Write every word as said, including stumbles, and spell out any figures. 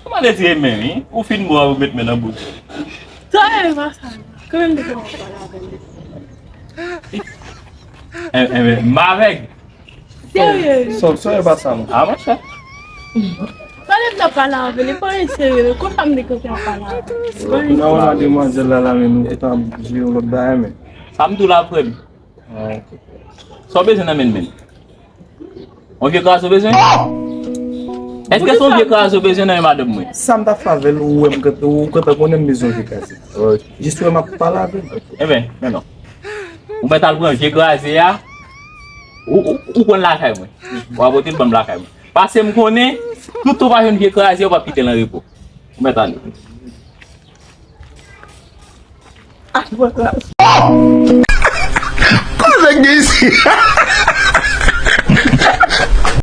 Kòman te tire men, wi? Ou fin bwè, ou met men nan bouch. Sa e pa sa. Kanmenm de fwa w ap pale avè l. Enben, m avèg. Serye? Sòt, sòt, e pa sa, non. A, monchè. Pale m nan pale avè l, e pa anyen serye, non. Konsa m te kanpe ap pale avè l. Non, la demwazèl la, la, men nou te ap jwe yon lòt bagay, men. Sa m di w la, frè m. Sa w bezwen nan men m menm? Yon vye kraze w bezwen? Èske se yon vye kraze w bezwen nan men madanm mwen? Sa m t ap fè avè l, ou wè m, ou gentan konnen m bezwen yon vye kraze. Jis wè m ap pale avè l. Enben, men non. Ou mèt al pran vye kraze a, ou, ou, ou pran l lakay mwen. W a pote l ban m lakay mwen. Paske m konnen, toutan w pa jwenn vye kraze a, w p ap kite l an repo. Ou mèt ale. Koze k gen isi?